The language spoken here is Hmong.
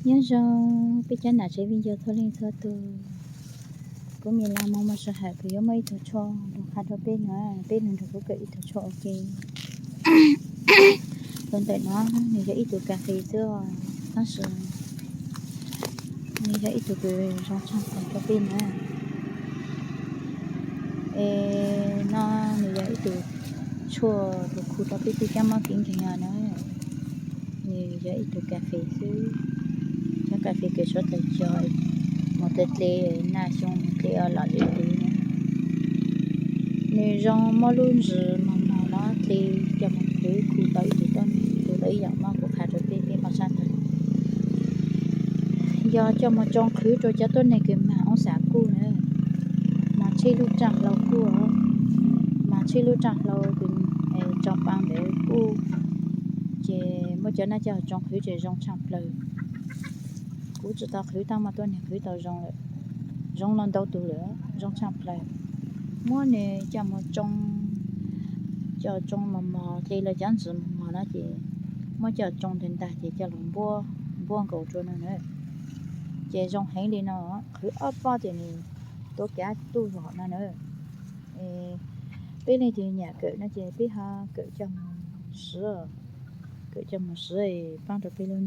Nyob zoo peb cov nam tsev viv ncaus txhua leej txhua tus. Kuv me laj mog mos sij hawm kuv yuav muaj ib tug tshuaj los qha rau peb na, peb nrog kuv kawm ib tug tshuaj ua ke. Tus ntawm no nws yog ib tug kas fes xwb, tab sis nws yog ib tug kws zoo tshaj plaws rau peb na. Es no nws yog ib tug tshuaj kws khu rau peb tej kab mob kev nkeeg no na. Nws yog ib tug kas fes xwb, cov kas fes kws suav tawg cog mus tle tle, nag xyoo mus tle los li ntawd na. Nws zoo muaj lub ntsws mos mos no hle coj mus qhwv khu tau ib tug tuab neeg, khu tau ib yam mob kuv qha rau peb peb paj sab tag. Yog coj mus tsoo qhwv rau cov tuab neeg kws mag oob xas kuj na, mag tsheb lub raj hlau kuj, mag tsheb lub raj hlau kws tsoo pa ntawd kuj, ces muab cov nab coj tsoo qhwv ces zoo tshaj plaws. Kuv tsis tau qhwv tab muaj tuab neeg qhwv tau zoo lawm, zoo los ntau tus lawm, zoo tshaj plaws. Muab nws coj mus tsoo, coj tsoo mos mos hle los cov ntsws mos mos no ces muab coj tsoo ntag ntag ces coj los npuab, npuab nkaus rau no na. Ces zoo heev li no, qhwv ob pob ces nws tuav kav tuj zog no na. Peb leej twg nyiam kawm no ces peb ho kawm coj mus siv, kawm coj mus siv paab rau peb lub